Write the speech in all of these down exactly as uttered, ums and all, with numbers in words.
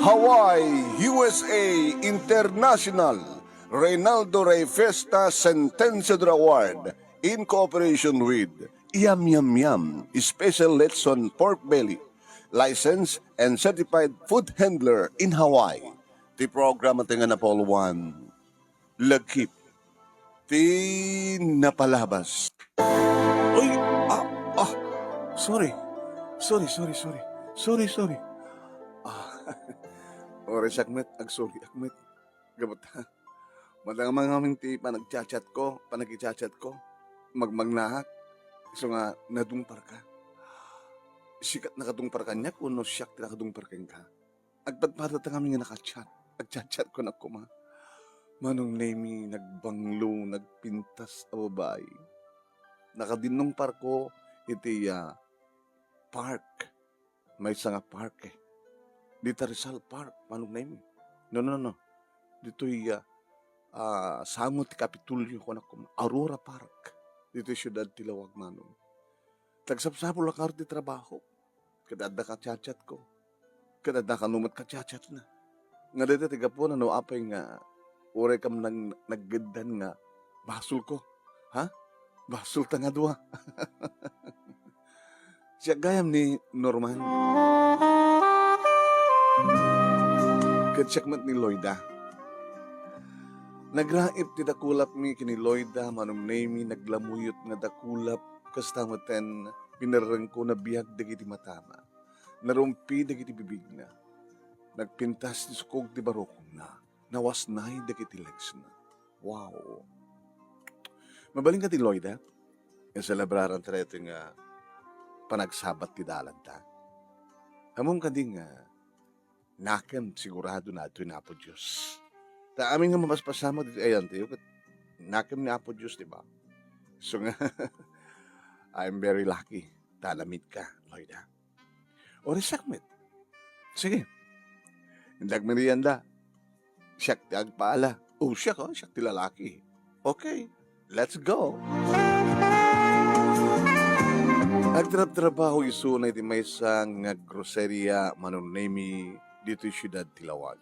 Hawaii, U S A International Reynaldo Rey Fiesta Sentenciador Award in cooperation with Yum Yum Yum Special Lechon Pork Belly, licensed and certified food handler in Hawaii. Ti programa ti nga napauloan, Lagip ti Napalabas. Ay, ah, ah, sorry. Sorry, sorry, sorry. Sorry, sorry. Ah, oras ak met, ag-sorry ak met. Gapu ta, madama ngamin ti panagchat-chat ko, panagchat-chat ko. Magmagnaak. Isu nga, nadungparka. Sika ti nakadungpar kaniak wenno siak ti nakadungpar kenka? Agpadpadata ngamin nga nakachat. Agchat-chat kunak koma. Manong Nemi, nagbanglo, nagpintas a babai. Nakadinnungparko iti, ah, park. Maysa nga park, eh. Dita Rizal Park, Manong Nemi. No, no, no. Ditoy, ah, ah, sango ti Kapitolyo, kunak koma. Aurora Park. Ditoy siudad ti Laoag, Manong. Tagsapsapulak ngarud ti trabaho. Ket adda kachat-chat ko. Ket adda kano met kachat-chatna. Nga dayta ti gapuna no apay nga uray kam nag-, naggeddan nga basolko. Ha? Basolta nga dua. Siak gayam ni Norman. Ket siak met ni Loida. Nagraip ti dakulapmi ken ni Loida, Manong Nemi, naglamuyot nga dakulap, kasta metten pinerrengko, nabiag dagiti matana. Narumpi dagiti bibigna. Nagpintas ti sukog ti barukongna. Nawasnay dagiti legsna. Wow! Mabalin kadi, Loida? Inselebraran ta daytoy nga panagsabat ti dalanta. Ammom kadi nga nakem sigurado na adtoy ni Apo Dios. Ta amin nga mapaspasamak ditoy ayantayo ket nakem ni Apo Dios, di ba? So nga, I'm very lucky. Ta namit ka, Loida. Oras ak met. Sige. Indak merienda. Siak ti agpaala. O, siak, oh, siak ti lalaki. Okay, let's go. Agtrabtrabaho isuna iti maysa nga groceria, Manong Nemi, ditoy siudad ti Laoag.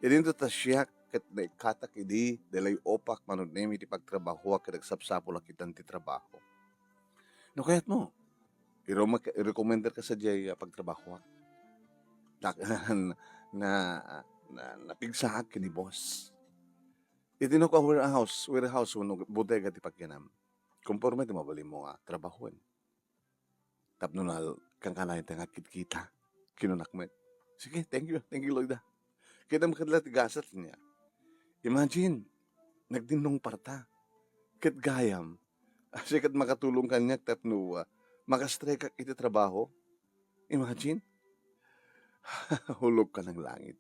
Idinto ta siak ket naikkatak idi, dalay upak, Manong Nemi, ti pagtrabahoak ket agsapsapulak itan ti trabaho. No kayatmo, irumek-, irekomenderka sadiay a pagtrabahoak. Nak-, na, na, napigsaak ken ni boss. Iti no ka warehouse, warehouse wenno bodega ti pagyanam, konforme ti mabalinmo nga trabahoen. Tapno nal-, kankanayon ta nga kitkita. Kinunak met, "Sige, thank you, thank you, Loida." Kitam ket la ti gasat niya. Imagine, nagdinnungparta. Ket gayam, sika ti makatulong kaniak tapno, ah, maka-strike ak iti trabaho. Imagine, hulog ka ng langit.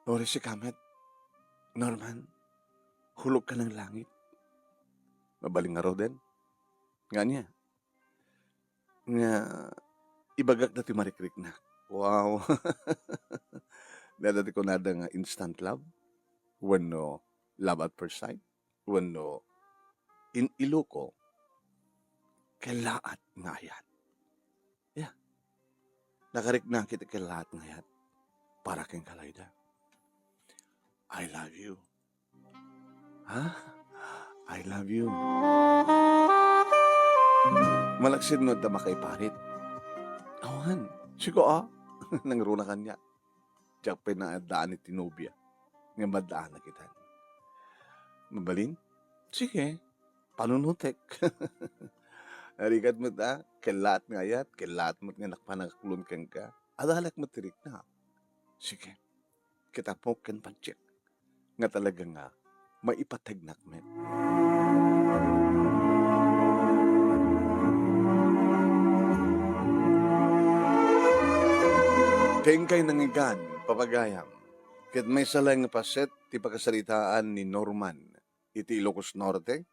Oras sika met, Norman, hulog ka ng langit. Mabalin ngaruden? Nga niya? Nga ibagak dati marikriknak. Wow! Dada ti kunada nga instant love? Wenno love at first sight? Wenno in Iloko, kellaat nga ayat. Yeah. Nakariknak iti kellaat nga ayat para kenka, Loida. I love you. Ha? I love you. Malaksid no adda makaiparit. Awan. Siko, ah. Nangruna kaniak. Diak pay naaddaan iti nobia nga maddaanak itan. Mabalin? Sige, panunotek. Arigat met a, kellaat nga ayat, kellaat met nga nakpanagaklon kenka. Adalak met ti riknak. Sige, kitapok ken panchek nga talaga nga maipategnak met. Tengkay nangigan, papagayam, ket maysa laeng nga paset ti pakasaritaan ni Norman iti Ilocos Norte,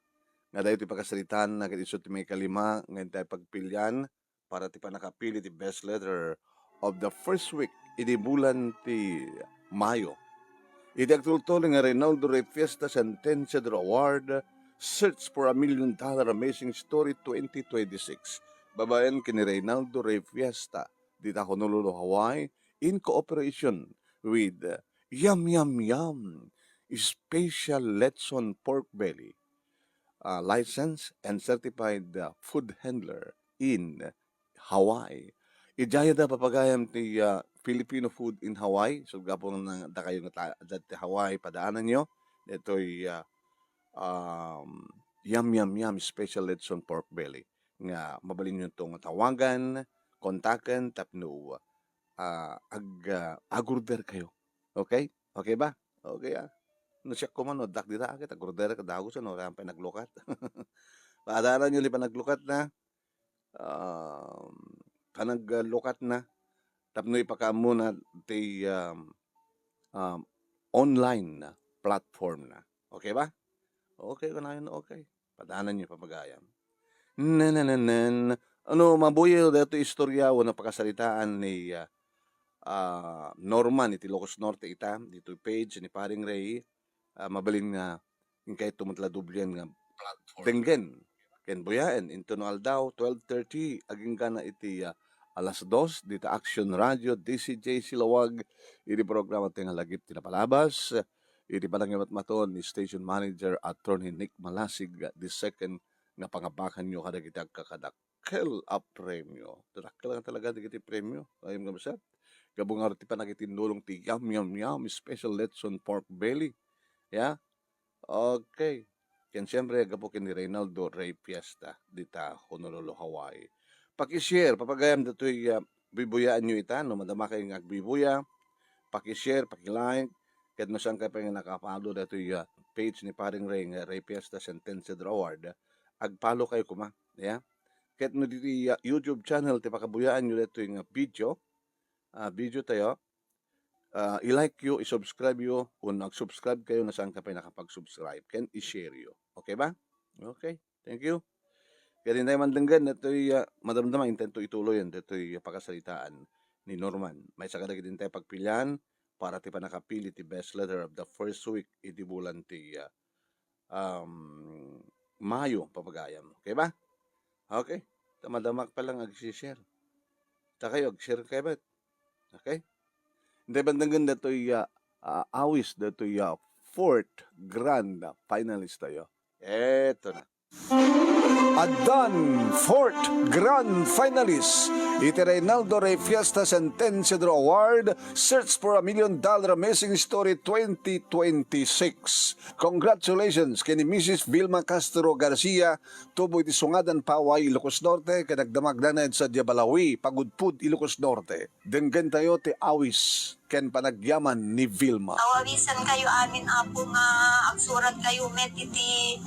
nga daytoy pakasaritaanna ket isu ti maikalima nga intay pagpilian para ti pannakapili ti best letter of the first week idi bulan ti Mayo. Iti agtultuloy nga Reynaldo Rey Fiesta Sentenciador Award, Search for a Million Dollar Amazing Story twenty twenty-six. babaen ken ni Reynaldo Rey Fiesta, dita Honolulu, Hawaii, in cooperation with, uh, Yum Yum Yum Special Lechon Pork Belly, uh, licensed and certified, uh, food handler in Hawaii. Idiay da, papagayam, ti, uh, Filipino food in Hawaii. So, gapu na dakayo nga ta-, adda ti Hawaii, padaananyo ditoy, uh, um, Yum Yum Yum Special Lechon Pork Belly nga mabalinyo to nga tawagan, kontaken tapno, ah, ag-, ah, ag-order kayo. Okay? Okay ba? Okay, ah. No siak koma no addak dita, ket ag-order ka dagus, no, kaya pay naglukat. Padaananyo ti panaglukatna, um, panaglukatna, tapno ipakaammona ti, um, um, online na platform na. Okay ba? Okay, kanayon, okay. Padaananyo, papagayam. Nanananan. Ano, mabuyaw daytoy istorya wenno pakasaritaan ni, ah, ah, Norman iti Ilocos Norte ita, ditoy page ni Paring Ray, ah, mabalin nga inkay tumatla doblian nga platform. Denggen ken buyaen intono aldaw, twelve thirty, agingga na iti, ah, alas dos, dita Action Radio, D C J Silawag, iti programa ti nga lagip ti napalabas, iti panangimatmaton ni Station Manager Attorney Nick Malasig the second nga pangabakanyo kadagiti agkakadakkel a premio. Dakkel nga talaga dagiti premio. Ayam nga basat. Gabungar ti panagitinnulong ti Yum Yum Yum Special Lechon Pork Belly. Ya? Okay. Ken siyempre, gapu ken ni Reynaldo Rey Fiesta, dita Honolulu, Hawaii. Paki-share, papagayam datoy, ah, bibuyaanyo ita, no, madama kayo nga agbibuya, paki-share, paki-like, ket no saan kayo pay nga naka-follow datoy, ah, page ni Paring Ray nga Ray Fiesta Sentencia Award, ag-follow kayo koma, ya. Ket no ditoy, ah, YouTube channel ti pakabuyaanyo datoy nga video, ah, video tayo, ah, i-like yo, i-subscribe yo, wenno ag-subscribe kayo no saan ka pay nakapag-subscribe, ken i-share yo. Okay ba? Okay. Thank you. Kaya din tayo mandenggan, datoy, ah, madamdama, intento ituloy yan, datoy, ah, pakasaritaan ni Norman. Maysa kadagiti intay pagpilian para ti panakapili ti best letter of the first week iti bulan ti, ah, um, Mayo, papagayam. Okay ba? Okay. Ta madamak pa lang ag-share. Ta kayo, ag-share kayo, bet? Okay? Hindi bandanggan datoy, ah, ah, awis datoy, ah, fourth grand finalist tayo. Eto na. Addan fourth grand finalist iti Reynaldo Rey Fiesta Sentencia Draw Award, Search for a Million Dollar Amazing Story twenty twenty-six. Congratulations kay ni Missus Vilma Castro Garcia, tubo iti Sungadan, Paway, Ilocos Norte, ket agdamagna iti Sadia Balawi, Pagudpud, Ilocos Norte. Denggen tayo ti awis ken panagyaman ni Vilma. Awawisan kayo amin, Apo, nga agsurat kayo met iti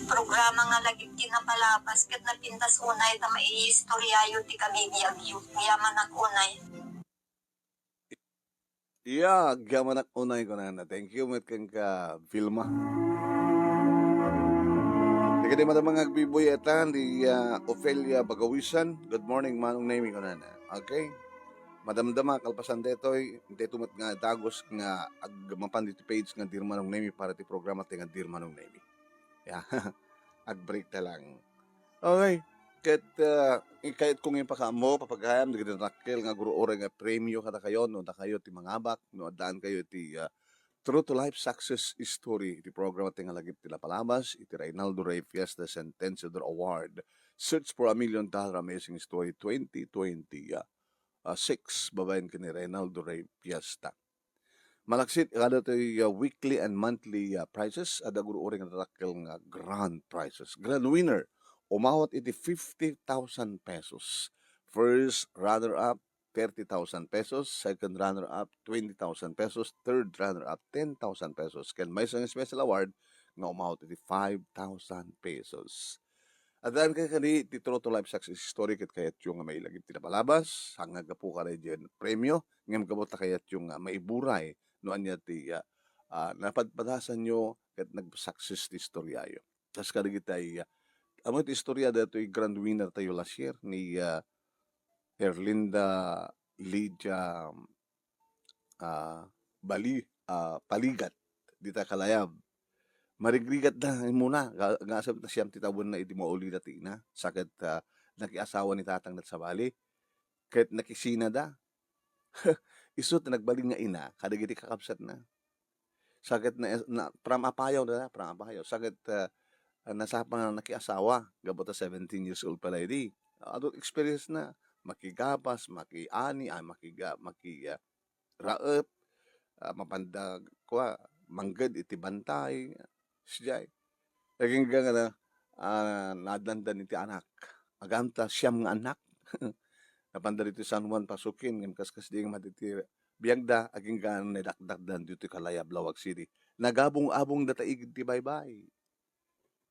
programa nga lagip ti napalabas ket napintas unay ta maiistoryayo ti kabibiagyo. Yamanak unay. Ya, agyamanak unay, kunana. Thank you met kenka, Vilma. Dagiti madama nga agbibuy ita ni, ah, Ofelia Bagawisan. "Good morning, Manong Nemi," kunana. Okay? Madamdama, kalpasan daytoy, daytoy met nga dagus nga ag-, mapan ditoy page nga Dear Manong Nemi para ti programa ti nga Dear Manong Nemi. Ya. Ag-break ta lang. Okay. Ket, ah, kayatko nga ipakaammo, papagayam, dagiti dakkel nga agur-uray nga premio kadakayo, no, dakayo ti mangabak, no, addaan kayo iti, ah, True to Life Success Story, iti programa ti nga lagip ti napalabas, iti Reynaldo Rey Fiesta Sentencia Award, Search for a Million Dollar Amazing Story twenty twenty, ah, ah, six, babaen ken ni Reynaldo Rey Fiesta. Malaksid, kada toy, ah, weekly and monthly, ah, prizes, adda agur-uray nga dakkel nga grand prizes. Grand winner, umawat iti fifty thousand pesos. First runner-up, thirty thousand pesos. Second runner-up, twenty thousand pesos. Third runner-up, ten thousand pesos. Ken maysa nga special award nga umawat iti five thousand pesos. Addaan kayo kadi ti True to Life Success Story ket kayatyo nga mailagip ti napalabas, saan nga gapu kadi diay premio, ngem gapu ta kayatyo nga maiburay no ania ti, ah, ah, napadpadasanyo ket nag-success ti istoryayo. Kas kadagitay, ah, ammo ti istorya daytoy grand winner tayo last year ni, ah, Herlinda Lydia ah, bali-, ah, Paligat, dita Kalayab. Marigrigat da, muna, ga-, gasam ta siyam ti tawenna idi maulida ti ina. Sa ket, ah, nakiasawa ni tatang na sabali, ket nakisinada. Isu ti nagbalin nga ina kadagiti kakabsatna. Sa ket na, na, from Apayao da, from Apayao. Sa ket, ah, nasapa nga nakiasawa, gapu ta seventeen years old pay la idi. Adu experience na, makigapas, makiani, ah, makiga-, maki-, ah, raep, ah, mapanda, kua, mangged iti bantay, sijay. Agingga nga, ah, naadlandan iti anak. Agamta siam nga anak. Napanda ditoy San Juan, Pasukin, ngem kaskasdi nga madi ti biagda, agingga nga naidakdakdan ditoy Calbayog, Laoag City. Nagabung-abung data igid ti baybay.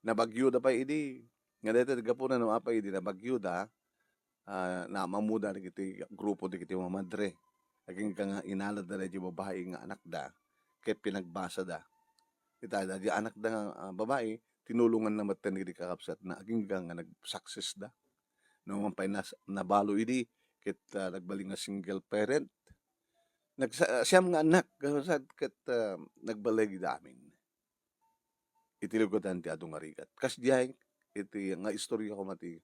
Nabagyoda pay idi. Nga daytoy gapuna no apay idi nabagyoda, ah, naammoda dagiti grupo dagiti mamadre. Agingga nga inaladda daydi babai nga anakda ket pinagbasada. Ita, daydi anakda nga, ah, babai, tinulonganna metten dagiti kakabsatna. Agingga nga nag-success da. No man pay nas-, nabalo idi ket, ah, nagbalin nga single parent. Nagsa-, siam nga anak, ket, ah, nagbalay ida amin. Iti lugutan ti adu nga rigat. Kasdiay iti nga istorya ko mati,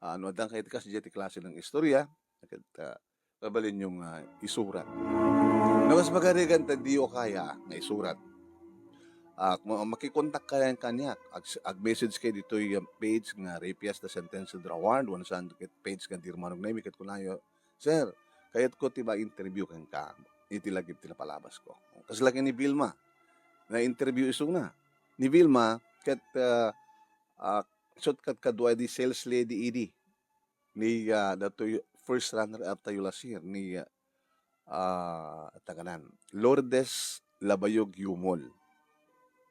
ah, no addan kay iti kasdiay ti klase nga istorya, ket, ah, mabalinyo nga isurat. No kas magarigan ta diyo kaya nga isurat. Ah, ma-, makikontak kayo kaniak. Ag-, ag-message kayo ditoy, ah, page nga Rapias the Sentenced Award, wenno saan ket page nga Dirmanog Nemi, ket kunayo, "Sir, kayatko ti ma-interview kenka iti lagip ti napalabasko." Kas laki ni Vilma, na-interview isuna. Ni Vilma, ket, ah, ah, isut' kadkadua idi sales lady idi. Ni, ah, datoy first runner-up tayo last year, ni, ah, taganan, Lourdes Labayog Yumol.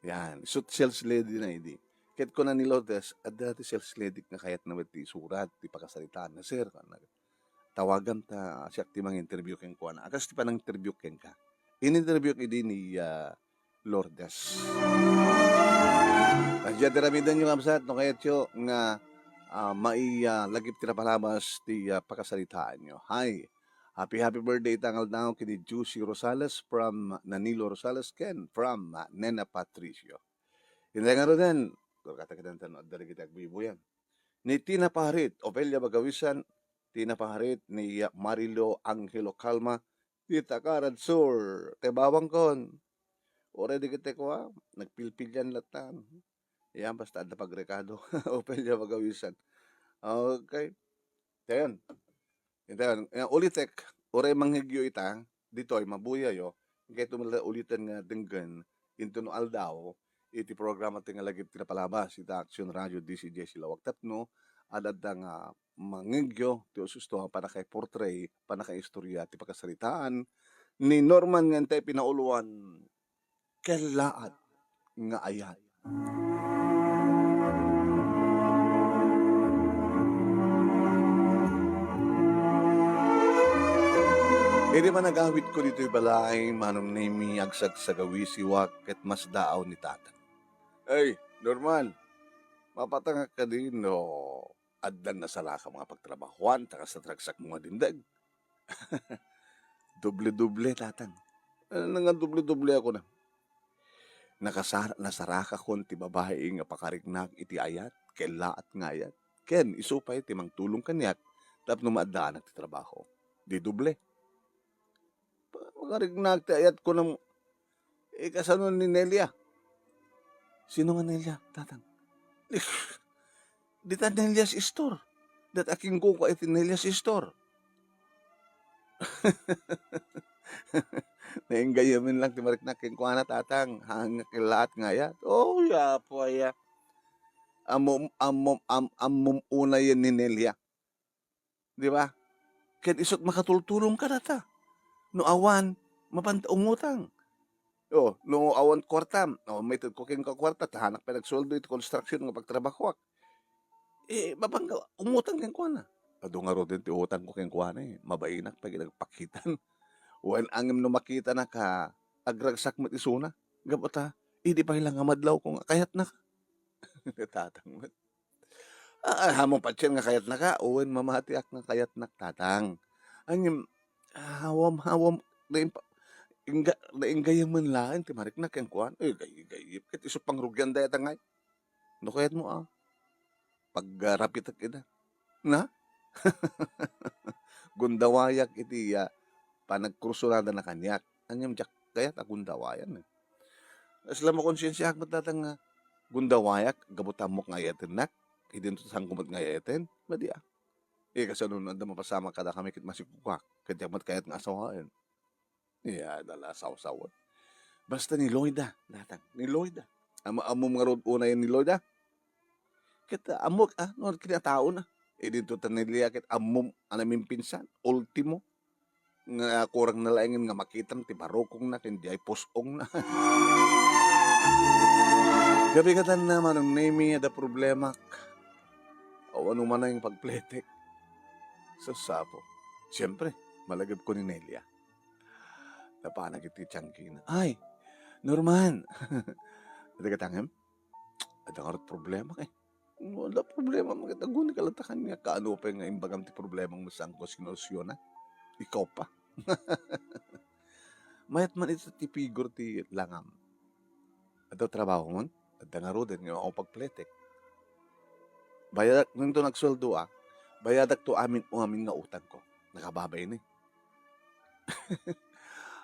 Yan, isut' sales lady na idi. Ket kuna ni Lourdes, "Adda ti sales lady nga kayatna met ti isurat, ti pakasaritaan na, sir." Kunana, "Tawagam ta siak ti mang-interview kenkuana." Akas ti panang-interview kenka. In-interview idi ni, ah, Lourdes. Kasdiay ti aramidenyo, kabsat, no kayatyo nga, ah, mai-, ah, lagip ti napalabas ti, ah, pakasaritaanyo. Hi. Happy, happy birthday ita nga aldaw ken ni Juicy Rosales from Nanilo Rosales ken from, ah, Nena Patricio. Inday ngaruden, kata-kata no adda dagiti agbuy-buyan. Ni Tina Paharit, Ofelia Bagawisan, Tina Paharit, ni, ah, Marilo Angelo Calma, Tita Karen, sir, ti bawangkon. Uray dagiti kua, nagpilpilian latta. Yan, basta adda pagrekado. Ofelia Bagawisan. Okay. Dayon. Dayon, eh, ulitek, uray mangngegyo ita, ditoy, mabuyayo, inkay tumala ulitan nga denggen, intono aldaw, iti programa ti nga lagip ti napalabas, ita Action Radio D C J C Lawag tapno, ad-adda nga mangngegyo ti ususto nga pannakaiportray, pannakaistoria ti pakasaritaan ni Norman nga intay pinauloan, Kellaat nga Ayat. Idi managawidko ditoy balay, Manong Nemi, agsagsagawisiwak ket masdaaw ni Tata. Ay, Norman, mapatangak kadi no addan nasarakam nga pagtrabahoan ta kasta ti ragsakmo nga dimdeg. Doble-doble, Tatang. Ano nga doble-doble ako na? Nakasar-, nasarakakon ti babai nga pakariknak iti ayat, kellaat nga ayat. Ken isu pay ti mangtulong kaniak tapno maaddaanak ti trabaho. Di doble. Pa-, pakariknak ti ayat ko ng, eh, kasano ni Nelia? Sino nga Nelia, Tatang? Dita Nelia's Store. Dat aking kuko iti Nelia's Store. Nainggayamen lang ti mariknak kenkuana, Tatang. Hangak laat nga ayat. Oh, ya po, ya. Amom, amom, am-, amom una yan ni Nelia. Di ba? Ket isut' makatultulong kadata. No awan, mapanta umutang. O, no awan kuarta, o, maited ko kenka kuarta, ta hanak pay nagsueldo iti construction nga pagtrabahoak. Eh, mapanta umutang kenkuana. Adu ngaruden ti utang ko kenkuana, eh. Mabainak pay nagpakitan. Wen angem no makitanaka, agragsak met isuna. Gapu ta, idi pay la nga madlaw ko nga kayatnaka. Tatang met. Ah, ah, ammom patien nga kayatnaka, wen mamatiak nga kayatnak, Tatang. Ngem, hawam, hawam, naimpa-, ingga-, nainggayamen laeng ti mariknak kenkuana. Eh, gay-, gay-, ket isu pangrugian dayta ngay. No kayatmo, ah, pagrapitek ida. Na? Gundawayak iti, ah, panagkursuradana kaniak. Ania diak kayat a gundawayan, eh. Kasla makonsiensiaak met latta nga gundawayak gapu ta ammok nga ay-ayatennak. Idinto ta saanko met nga ay-ayaten. Madi, ah. Eh, kasano no adda mapasamak kadakami ket masikugak, ket diak met kayat nga asawaen. Iya, dala sawsawen. Basta ni Loida, datang. Ni Loida. Am-, ammom ngarud unay ni Loida? Ket, ah, ammok, ah, no, kini a taona. Idinto ta ni Lia ket ammom a namimpinsan, ultimo. Nga kurang na laengen nga makitam ti barukongna ken diay pus-ongna. Gapu kaniak, Manong Nemy, adda problemak. Awan umanay nga pagpletek. Sus, apo. Siempre, malagipko ni Nelia. Napanak iti tiangkina. Ay, Norman! Adda gatangem? Adda ngarud problema, eh. No, adda problema, makitagunika latta kaniak. Kaano pay nga imbagam ti problemam, saanko sinolusyonan? Ikaw pa. Mayat man ita ti figure ti langam. Adda trabahom? Adda ngaruden nga awan pagpletek. Bayadak, nento nagsueldoak, bayadakto amin o amin nga utangko. Nakababain, eh.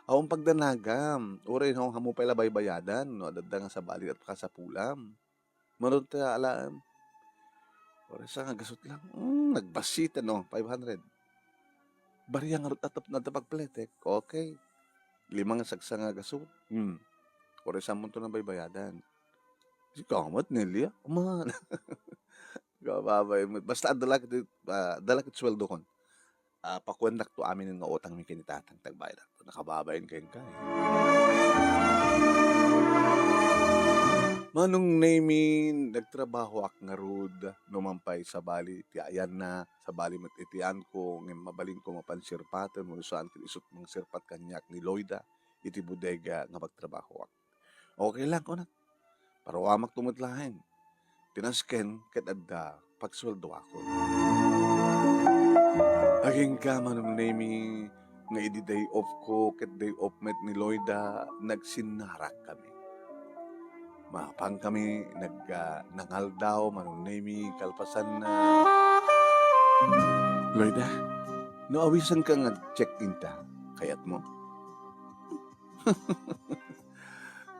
Awan pagdanagam, uray no, ammo pay la baybayadan, no, adda nga sabali ket pakasapulam. Manunot ta alaem. Uray sanga gasut lang. Hmm, nagbassit, no, five hundred. Bariang ngarud tapno adda pagpletek. Okay. Lima nga sagsa nga gasut. Hmm. Uray saanmonto nga baybayadan. Sika met, Nelia? Aman. Kababain met. Basta adda la ket, ah, adda la ket sueldokon. Ah, pakuendakto amin nga utangmi ken ni tatang, tagbayadakto. Nakababain kenka, eh. Manong Nemy, nagtrabahoak ngarud, no man pay sabali ti ayanna, sabali met iti yaanko, ngem mabalinko mapan sirpaten, wenno saan ket isut' mangsirpat kaniak ni Loida iti bodega nga pagtrabahoak. Okay lang, kunak. Paruamakto met laeng. Pinasken ket adda pagsueldoakon. Agingga, Manong Nemy, nga idi day off ko ket day off met ni Loida, nagsinnarakkami. Mapankami nag-, ah, nangaldaw, Manong Nemy, kalpasanna. Loida, no awisenka nga check-in ta, kayatmo?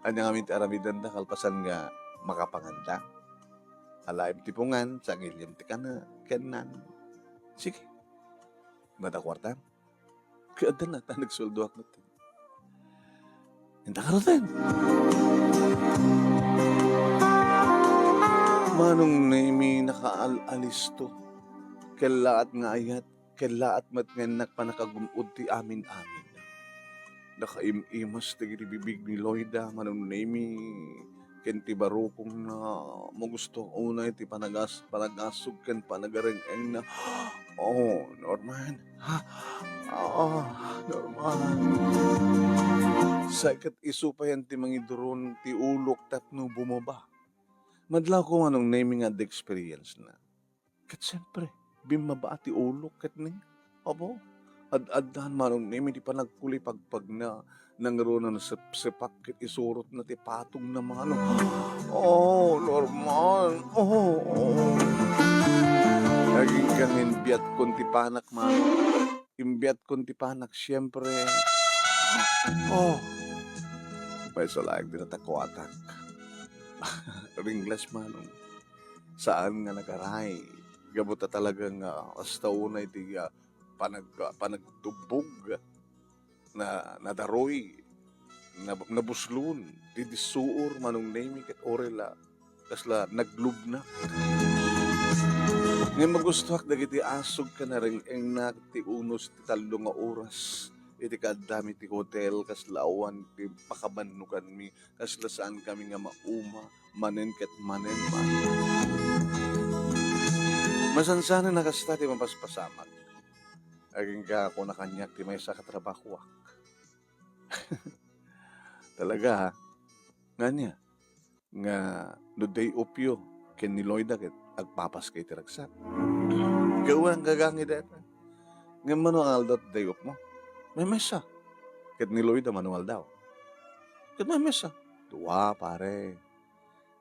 Ania ngamin ti aramidenda kalpasan nga makapanganta? Alaem ti pungan, sangiliem ti kana, ken nan. Sige. Madakuartan. Kaya adda na, ta nagsueldoak met. Inta karoten. Manong Nemy, nakaal-alisto. Kellaat nga ayat. Kellaat met nga innak pannakagun-od ti amin-amin. Nakaim-imas dagiti bibig ni Loida, Manong Nemy, ken ti barukongna, magusto unay ti panagas-, panagasog ken panagareng-engna. Oh, Norman. Ha? Ah, Norman. Say ket isu payen ti mangiduron ti ulok tapno bumaba. Madlawko, Manong Nemy, nga adda experience na. Ket siempre, bimmaba ti ulok ket ni, apo, ad-addan, Manong Nemy, ti panagkulipagpagna, nangruna nasepsepak ket isurotna ti patongna, Manong. Oh, Norman. Oh, oh. Agingga nga imbiatkon ti panak, Manong. Imbiatkon ti panak, siempre. Oh. Maysa laeng ti natakuatak. Ringles, Manong. Saan nga nagaray. Gapu ta talaga nga, ah, hasta unay ti, ah, panag-, ah, panagdubbog, na, nadaroy, na, nabuslon, didissuor, Manong Nemy, ket uray la, kasla naglubnak. Ngem magustoak dagiti asog ken nareng-engna ti unos ti tallo nga oras, iti kaaddami ti hotel, kasla awan ti pakabannoganmi, kasla saankami nga mauma, manen ket manen man. Masansanen a kasta ti mapaspasamak. Agingga, kuna kaniak ti maysa a katrabahoak. Talaga, ha? Ngania? Nga no day off yo ken ni Loida ket agpapaska iti ragsak. Gawan gagangay dayta. Ngem mano nga aldaw ti day off mo? Maymaysa. Ket ni Loida, mano nga aldaw? Ket maymaysa. Dua, pare.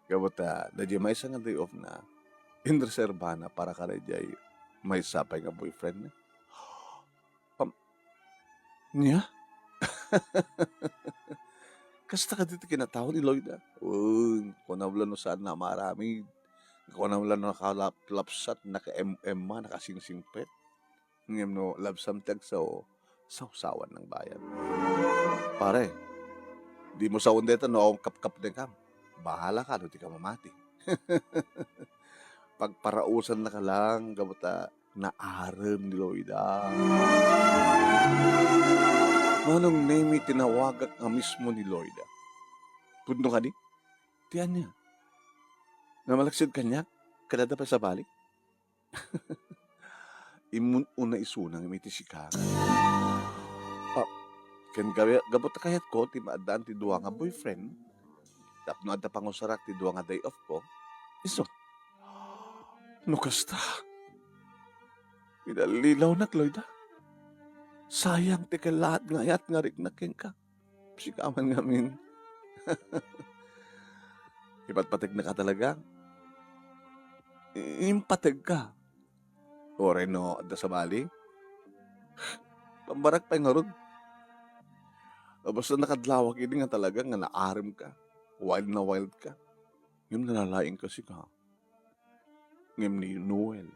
Gapu ta, daydiay maysa nga day off na, inreserbana para kadaydiay maysa pay nga boyfriend na. Pam-, niya? Kasta kadi ti kinatao ni Loida? Wen, kunak la no saan na maaramid. Kunak la no nakalaplapsat, naka-M M-ma, nakasingsingpet. Ngem no labsam ti agsao, sawsawan nang bayad. Pare, dimo sawen dayta no awan kapkapnekam. Bahalaka no dika mamati. Pagparausannaka lang gapu ta naarem ni Loida. Manong Nemi, tinawagak nga mismo ni Loida. Pudno kadi? Ti ania? Namalaksid kaniak? Kada pay sabali? Immun-una isuna ngem iti sika. Ah, ken gawi-, gapu ta kayatko ti maaddaan ti dua nga boyfriend, tapno adda pangusarak ti dua nga day off ko. Isu. No kasta, inallilawnak, Loida. Sayang ti kellaat nga ayat nga riknak kenka. Sika man ngamin. Ipatpategnaka talaga. I-, impategka. Uray no adda sabali. Pambarak pay ngarud. Basta nakadlawak idi nga talaga nga naarem ka. Wild na wild ka. Ngem nalalaing ka sika. Ngem ni Noel.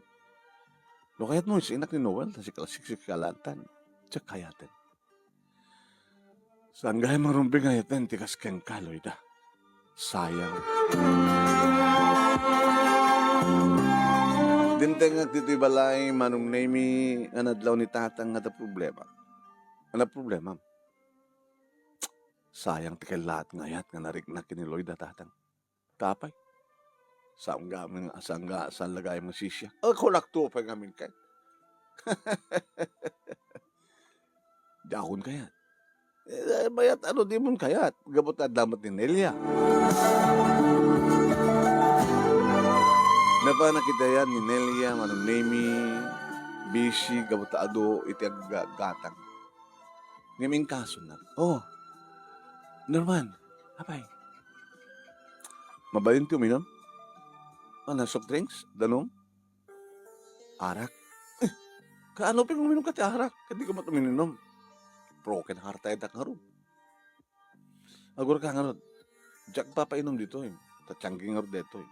No kayat mo, isinak ni Noel, ta sika, sik-, sika lantan. Diak kayaten. Saan gayam nga rumbeng nga ayaten ti kas kenka, Loida? Sayang. Dimtengak ditoy balay, Manong Nemi, nga nadlaw ni Tatang nga adda problema. Ano problema? Sayang ti kellaat nga ayat nga nariknak ken ni Loida, Tatang. Tapay. Saan gayam nga, saan ga-, saan la gayam nga sisiak? Ako lakto pay ngamin kayat. Diakon kayat. Eh, mayat ano dimon kayat? Gapu ta adda met ni Nelia. Napan nakitayan ni Nelia, Manong Nemi, busy, gapu ta adu iti aggatang. Ngem inkasona. Oh, Norman, apay. Mabalin ti uminom? Ano, soft drinks? Danum? Arak? Eh, kaano pay uminom ka ti arak? Ket dika met uminom. Broken hearted ak ngarud. Agurka ngarud. Diak papainom ditoy. Ta tianggi ngarud detoy.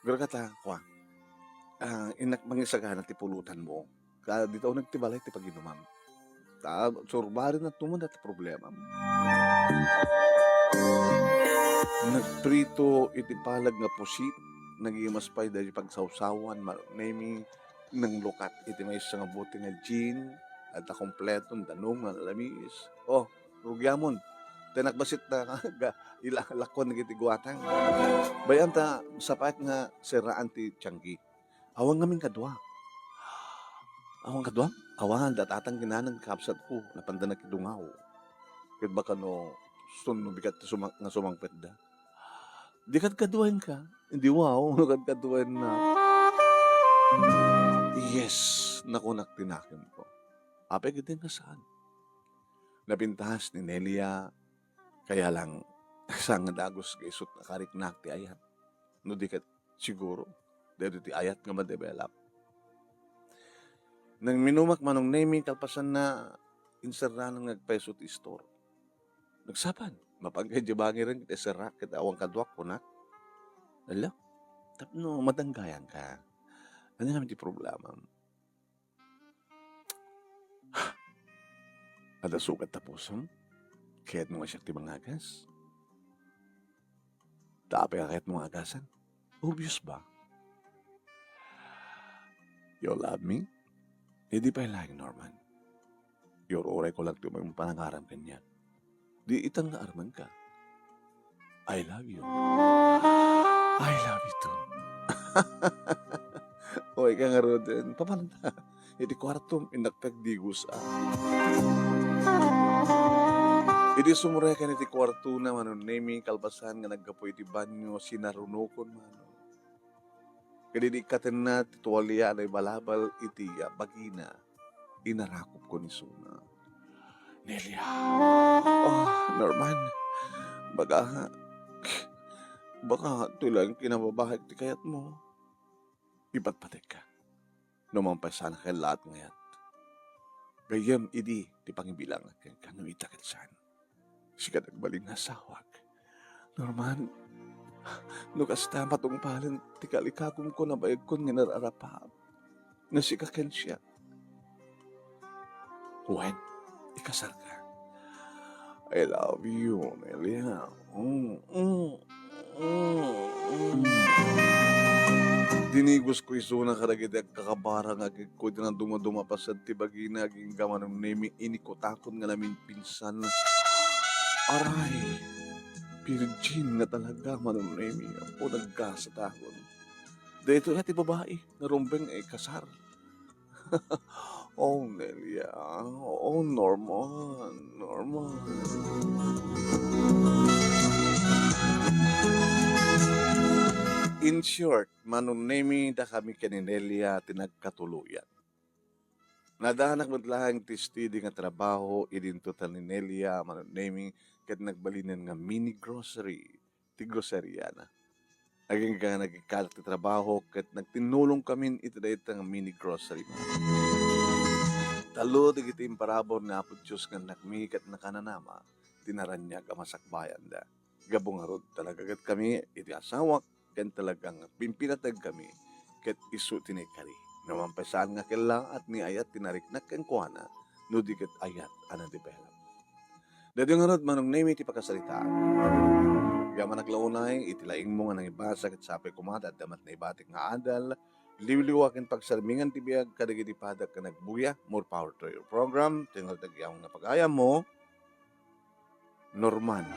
Agurka ta, kua. Ah, innak mangisagana ti pulutanmo. Ka, dita uneg ti balay ti paginumam. Ta, surbarin na tuman dati problemam. Nagprito iti palag nga pusit, nagimas pay dagiti pagsawsawan, ma-, Nemi, nanglukat iti maysa nga bote nga gin, adda kompleto, danum nga lamiis. Oh, rugiamon. Ti nakbasit na ga-, ila-, lakwan dagiti guatang. Bay-am ta, sapaek nga serraan ti tianggi. Awan ngamin kadua. Awan kadua? Awan, da Tatang kinanang kabsatko, napanda nakidungaw. Ket baka no, sun no bigat ti sumang-, nga sumangpetda. Di kadkaduaenka? Hindi, wow, no kadkaduaenna. Yes, nakunak ti nakemko. Apay, ket nga saan? Napintas ni Nelia, kaya lang, saan nga dagus nga isut' a kariknak ti ayat. No di ket, siguro, daytoy ti ayat nga ma-develop. Nangminumak, Manong Nemi, kalpasanna, inserranan nga agpayso ti istor. Nagsapay, mapan kay di bangiren ket iserrak ket awan kaduak, kunak. Ala, tapno madanggayanka. Ania ngamin ti problemam? Adda sukat ta pusam? Kayatmo nga siak ti mangagas? Ta apay a kayatmo nga agasan? Obvious ba? You love me? Idi pay laeng, Norman. Iyur-urayko lang ti umay panangaram kaniak. Di itan nga armenka. I love you. I love you too. Umayka ngaruden. Papananta. Iti kuartom, innak pagdigos, ah. Idi sumrekkan iti kuartona, Manong Nemi, kalpasan nga naggapu iti banyo, sinarunokon, Manong. Ket idi ikkatenna ti tualia a naibalabal iti bagina, inarakopko ni Sona. Nelia. Oh, Norman, baka, baka toy laeng kinababahaek ti kayatmo. Ipatpategka. No mampaisana ken laat nga ayat, gayyem idi ti pangibilang kenka no ita ket saan. Sika nagbalin nga asawak. Norman, no kasta, matungpalen ti kalikakumko, nabayagkon nga inar-arapaam nga sika ken siak. Wen, ikasarka. I love you, Nelia. Mm, mm, mm, mm. Dinigosko isuna kadagiti agkakabara nga agikko iti nadumaduma a paset ti bagina, agingga Manong Nemi, inikutakon nga naminpinsan. Aray, virgin nga talaga, Manong Nemi. Apo, nagkasatakon. Daytoy ti babai nga rumbeng nga ikasar. Oh, Nelia. Oh, Norman. Norman. In short, Manong Nemi, dakami ken ni Nelia ti nagkatuloyan. Nadanak met laeng ti steady nga trabaho idinto ta ni Nelia, Manong Nemi, ket nagbalinen nga mini grocery ti groseriana. Agingga nga nagikkat ti trabaho ket nagtinnulongkamin iti dayta nga mini grocery. Tallo dagiti imparabur ni Apo Dios nga annakmi ket nakananama ti naraniag a masakbayanda. Gapu ngarud, talaga ket kami iti asawak ken talaga nga pimpinategkami ket isu ti naikari. No mampaisaan nga kellaat ni ayat ti nariknak kenkuana, no di ket ayat a na-develop. Daytoy ngarud, Manong Nemi, ti pakasaritaan. Agyamanak la unay iti laingmo nga nangibasa ket sapay koma ta adda met naibatik nga adal, liwliwa ken pagsarmingan ti biag kadagiti padak nga nagbuya. More power to your program. Ti ngarud, agyamanak pagayammo, Norman.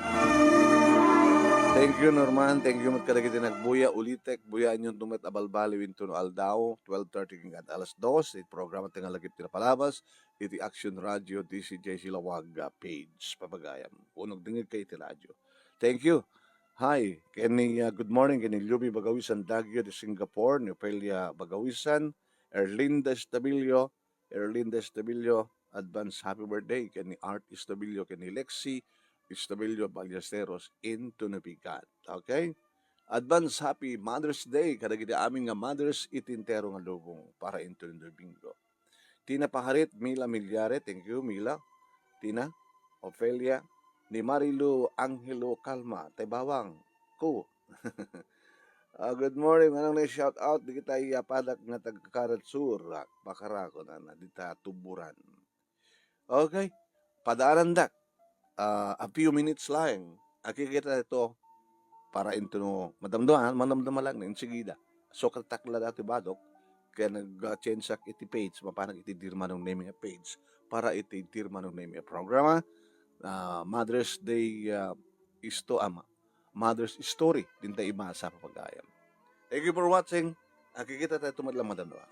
Thank you, Norman. Thank you met kadagiti nagbuya. Ulitek, buyaenyo met a balbaliw intono aldaw, twelve thirty ken alas dos, iti programa ti Ngalagip ti Napalabas iti Action Radio D C J C Lawaga page, papagayam. Wenno dengngegkayo iti radio. Thank you. Hi, ken ni, uh, good morning ken ni Lumi Bagawisan Dagio de Singapore, ni Ofelia Bagawisan, Erlinda Estabilio, Erlinda Estabilio, advance happy birthday ken ni Art Estabilio ken ni Lexi Estabilio Ballesteros into Napigat. Okay? Advance happy Mother's Day kadagiti amin nga mothers iti entero nga lubong para into Domingo. Tina Paharit, Mila Milyare, thank you, Mila. Tina, Ofelia, ni Marilu Angelo Calma, tay bawang ko. Ah, good morning. Manong Nemi, shout out dagiti, ah, padak nga taga-Carad Sur, ah, Bacarao, kunana, dita Tuburan. Okay. Padaanandak. Ah, a few minutes laeng. Akikita ito para into no madamdama, madamdama lang na insigida. So, katakla dati badok, kaya nag-change ak iti page, mapanak iti Dear Manong Nemi nga page, para iti Dear Manong Nemi nga programa, ah, Mother's Day, ah, isto ama, Mother's Story, dinta ibasa, papagayam. Thank you for watching. Akikita tayo tumadlang madamdama.